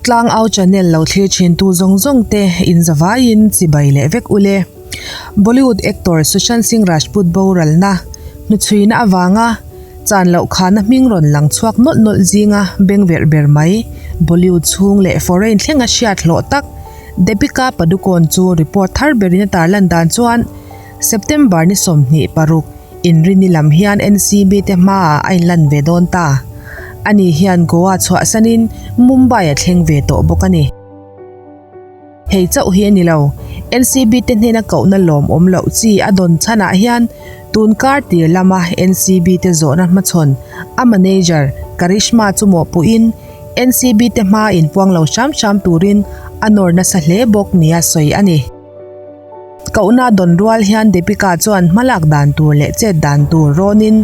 Tlangau channel lo thlir thintu zawng zawng te in zavaiin chibai leh vek ule. Bollywood actor Sushant Singh Rajput boralna hnuchhuina avanga chan loh khana hming rawn lang chhuak nawlh nawlh zinga bengverh ber mai Bollywood chhung leh foreign thlenga hriat hlawh tak Deepika Padukone chu report thar berin a tarlan dan chuan September ni 26 Inrini lam hian NCB te hmaah a inlan ve dawn ta. Ani hian Goa chhuahsanin Mumbai a thleng ve tawh bawk a ni. Hei chauh hi a ni lo, NCB te hnena kohna lawmawm loh chi a dawn chhanah hian tun kar tir lama NCB te zawhna hmachhawn a manager Karishma chu mawhpuhin NCB te hmaa inpuang lo hram hram turin a nawr nasa hle bawk nia sawi a ni. Kohna dawn rual hian Deepika chuan hmalak dan tur leh chet dan tur rawnin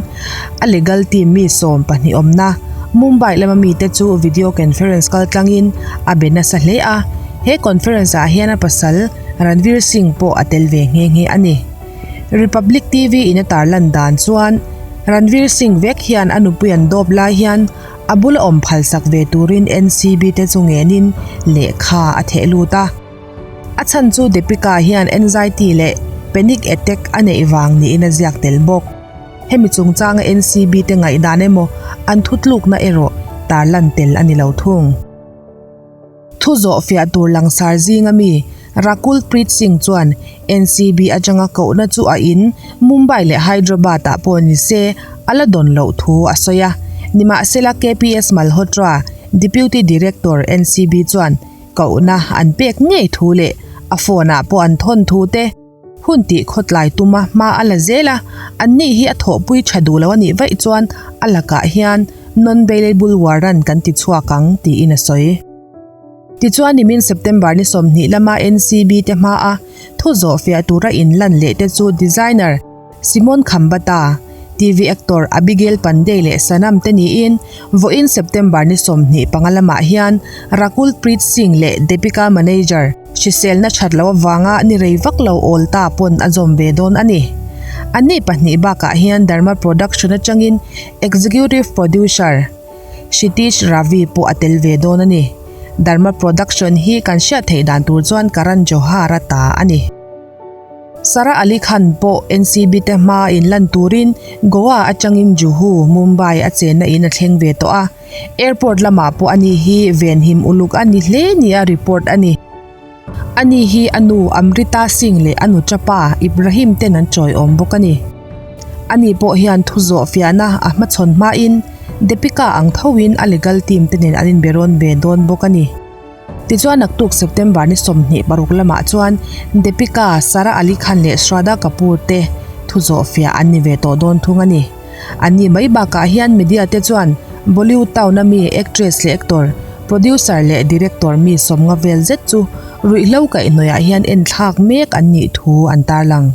a legal team mi 12 awmna Mumbai lama mite chu video conference kaltlangin a be nasa hle a, he conference ah hian a pasal Ranveer Singh pawh a tel ve nghe nghe a ni. Republic TV in a tarlan dan chuan Ranveer Singh vek hian a nupui an dawp lai hian a bula awm phalsak ve turin NCB te chu ngenin lehkha a theh lut a. A chhan chu Deepika hian anxiety leh panic attack a neih vang niin a ziak tel bawk. Hemi chungchanga NCB te ngaihdan emaw an thutlukna erawh tarlan tel a ni lo thung. Thu zawh fiah tur langsar zinga mi Rakul Preet Singh chuan NCB atanga kohna chu a in Mumbai leh Hyderabad ah pawh ni se a la dawn loh thu a sawi a. Nimahsela KPS Malhotra, Deputy Director NCB chuan Kohna an pek ngei thu leh a phone ah pawh an thawn thu te, hun tih khawtlai tuma hma a la zel a, an ni hi a thawhpui tha duh lo a nih vaih chuan a lakah hian non-bailable warrant kan ti chhuak ang tiin a sawi. Tichuan nimin September ni 20 lama NCB te hmaa thu zawh fiah tura inlan leh te chu designer Simon Khambata, TV actor Abigail Pandey leh Sanam te niin vawiin September ni 25 lamah hian Rakul Preet Singh leh Deepika manager hriselna that loh avanga ni rei vak lo awl ta pawn a zawm ve dawn a ni. Anni pahnih bakah hian Dharma Production atangin Executive Producer Kshitij Ravi pawh a tel ve dawn a ni. Dharma Production hi kan hriat theih dan tur chuan Karan Johar-a ta a ni. Sara Ali Khan pawh NCB te hma inlan turin Goa atangin Juhu, Mumbai a chenna in a thleng ve tawh a, airport lamah pawh ani hi venhim uluk a ni hle nia report a ni. Ani hi a nu Amrita Singh leh a nu tapa Ibrahim ten an chawiawm bawk a ni. Ani pawh hian thu zawh fiahna a hmachhawn hmain Deepika ang thoin a legal team te nen an inberawn ve dawn bawk a ni. Tichuan naktuk September ni 26 lamah chuan Deepika, Sara Ali Khan leh Shraddha Kapoor te thu zawh fiah an ni ve tawh dawn thung a ni. Anni mai bakah hian media te chuan Bollywood town a mi actress leh actor, producer leh director mi 50 vel zet chu ruihhlo kaihhnawih ah hian enthlak mek an nih thu an tarlang.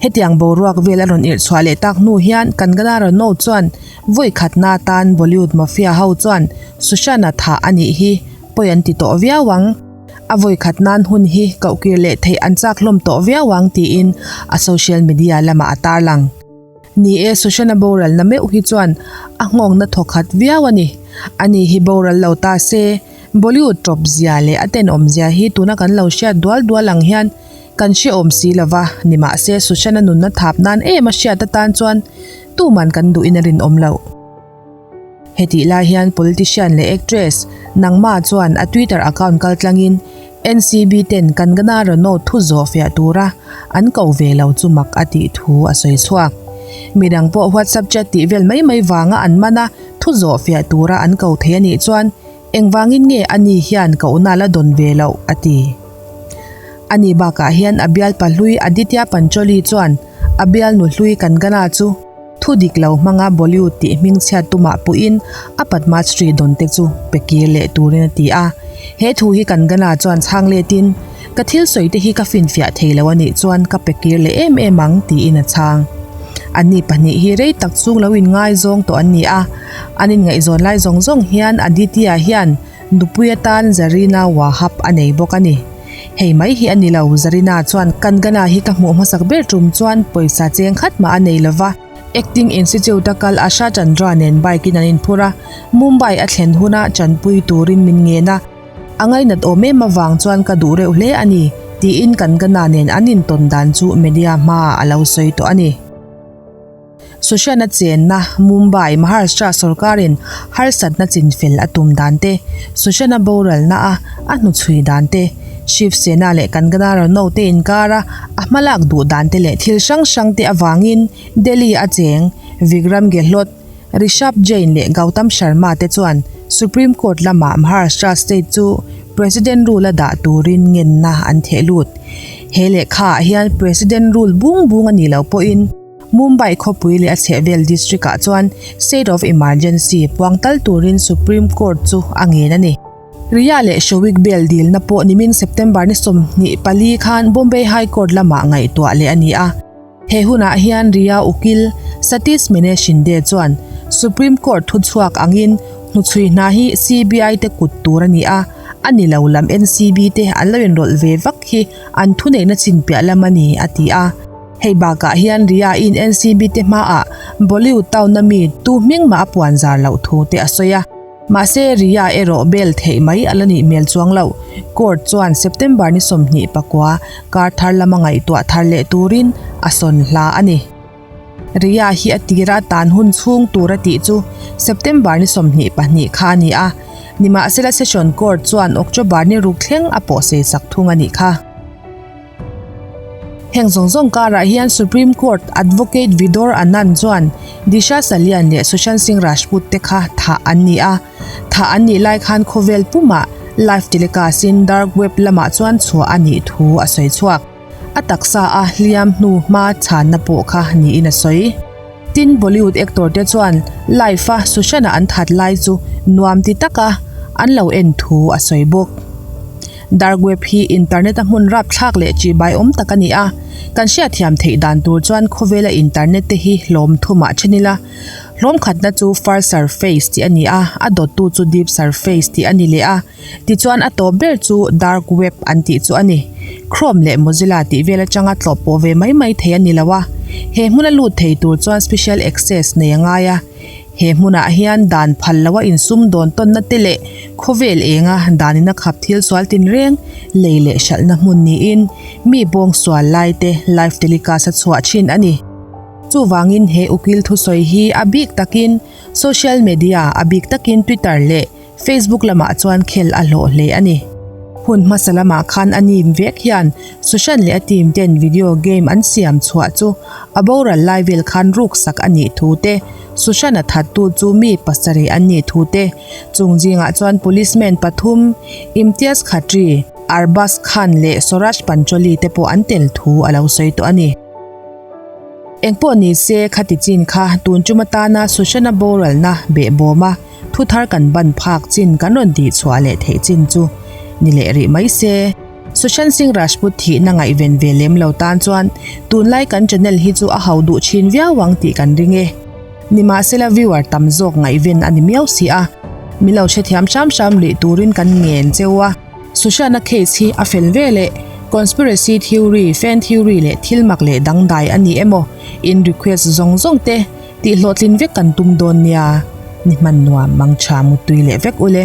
Hetiang boruak vel a rawn irh chhuah leh tak hnu hian Kangana Ranaut chuan vawi khatna atan Bollywood mafia ho chuan Sushant-a thah a nih hi pawi an ti tawh viau ang. A vawi khat nan hun hi kohkir leh theih an chak hlawm tawh viau ang tiin a social media lamah a tarlang. Ni e, Sushant-a boralna meuh hi chuan a nghawngna thawkhat viau a ni. Ani hi boral lo ta se, Bollywood tawp zia leh a tenawm zia hi tuna kan lo hriat dual dual ang hian Kan hrehawm si lova, nimahse Sushant-a nunna thap nan em a hriat atan chuan tuman kan duhin a rinawm loh. Hetih lai hian politician leh actress Nangma chuan a Twitter account kaltlangin NCB ten Kangana Ranaut thu zawh fiah tura an ko ve lo chu mak a tih thu a sawi chhuak. Midang pawh WhatsApp chat tih vel mai mai vanga an man a, thu zawh fiah tura an ko thei a nih chuan Engvangin nge ani hian kohna la dawn ve loh? a ti. Ani bakah hian a bialpa hlui Aditya Pancholi chuan a bialnu hlui Kangana chu thu dik lo hmanga Bollywood tih hmingchhiat tumah puhin a Padma Shri dawn te chu pe kir leh turin a ti a. He thu hi Kangana chuan chhang letin, Ka thil sawi te hi ka finfiah thei lo a nih chuan ka pe kir leh em em ang, tiin a chhang. Anni pahnih hi rei tak chung lo inngaizawng tawh an ni a, an inngaihzawn lai zawng zawng hian Aditya hian nupui atan Zarina Wahab a nei bawk a ni. Hei mai hi a ni lo, Zarina chuan Kangana hi ka hmuh hmasak ber tum chuan pawisa cheng khat mah a nei lo va. Acting Institute a kal Asha Chandra nen bike in an inphur a, Mumbai a thlen huna chanpui turin min ngen a, a ngainat awm em avang chuan ka duh reuh hle a ni, tiin Kangana nen an intawn dan chu media hmaah a lo sawi tawh a ni. Sushant-a chenna Mumbai, Maharashtra sorkarin harsatna chinfel a tum dan te, Sushant-a boralna a a hnuchhui dan te, Shiv Sena leh Kangana Ranaut te inkara a hmalak duh dan te leh thil hrang hrang te avangin Delhi a cheng Vikram Gehlot, Rishabh Jain leh Gautam Sharma te chuan Supreme Court lamah Maharashtra state chu President Rule a dah turin ngenna an theh lut. He lehkhaah hian President Rule bung bung a nih loh pawhin Mumbai khawpui leh a chhehvel district ah chuan State of Emergency puang tal turin Supreme Court chu a ngen a ni. Riya leh Showik bail dilna pawh nimin September ni 24 khan Bombay High Court lamah ngaihtuah leh a ni a. He hunah hian Riya ukil Satish Mene Shinde chuan Supreme Court thuchhuak angin hnuchhui hna hi CBI te kut tur a ni a, a ni lo lam NCB te an lo inrawlh ve vak hi an thuneihna chinpiah lam a ni, a ti a. Hei bakah hian Riya in NCB te hmaah Bollywood town-a mi tu hming mah a puan zar loh thu te a sawi a. Mahse, Riya erawh bail theih mai a la nih hmel chuang lo. Court chuan September ni 29 kar thar lama ngaihtuah thar leh turin a sawn hla a ni. Riya hi a tira tan hun chhung tur a tih chu September ni 22 kha a ni a, nimahsela Session Court chuan October ni ruk thleng a pawhsei sak thung a nih kha. Heng zawng zawng karah hian Supreme Court Advocate Vidor Anand chuan Disha Salian leh Sushant Singh Rajput te kha thah an ni a. Thah an nih lai khan khawvel pumah live telecast in dark web lamah chuan chhuah a nih thu a sawi chhuak. A taksa a hliam hnu hma chhanna pawh kha niin a sawi. Tin, Bollywood actor te chuan live a Sushant-a an that lai chu nuam ti taka an lo en thu a sawi bawk. Dark web hi internet a hmun rapthlak leh chibai awm tak a ni a, kan hriatthiam theih dan tur chuan khawvela internet te hi hlawm thumah then ila. Hlawm khatna chu first surface tih a ni a, a dawttu chu deep surface tih a ni leh a, tichuan a tawp ber chu dark web an tih chu a ni. Chrome leh Mozilla tih vel atanga tlawh pawh ve mai mai thei a ni lo a, he hmuna lut thei tur chuan special access nei a ngai a. He hmunah hian dan phal loa insum dawn tawnna te leh khawvel enga danin a khap thil sual tinreng lei leh hralhna hmun niin mi bawng sual lai te live telecast a chhuah thin a ni. Chuvangin he ukil thusawi hi a bik takin social media a bik takin Twitter leh Facebook lamah chuan khel a hlawh hle a ni. Hun hmasa lamah khan a nim vek hian Sushant leh a team ten video game an siam chhuah chu a boral lai vel khan ruk sak a nih thu te, Sushant a thattu chu mi pasarih an nih thu te, chung zingah chuan policeman pathum Imtiaz Khatri, Arbaz Khan leh Suraj Pancholi te pawh an tel thu a lo sawi tawh a ni. Engpawh ni se khati chin kha tun tum atana Sushant-a boralna behbawm a, Thu thar kan ban phak chin kan rawn tih chhuah leh theih chin chu ni leh rih mai se. Sushant Singh Rajput thihna ngaihven ve lem lo tan chuan tunlai kan channel hi chu a ho duh thin viau ang tih kan ring e. Nimahsela viewer tam zawk ngaihven a ni miau si a, min lo hrethiam hram hram rih turin kan ngen cheu a. Sushant-a case hi a fel ve leh conspiracy theory, fan theory leh thil mak leh dangdai a ni emaw in request zawng zawng te Tih hlawhtlin vek kan tum dawn nia, ni hman nuam mang tha muttui leh vek ule.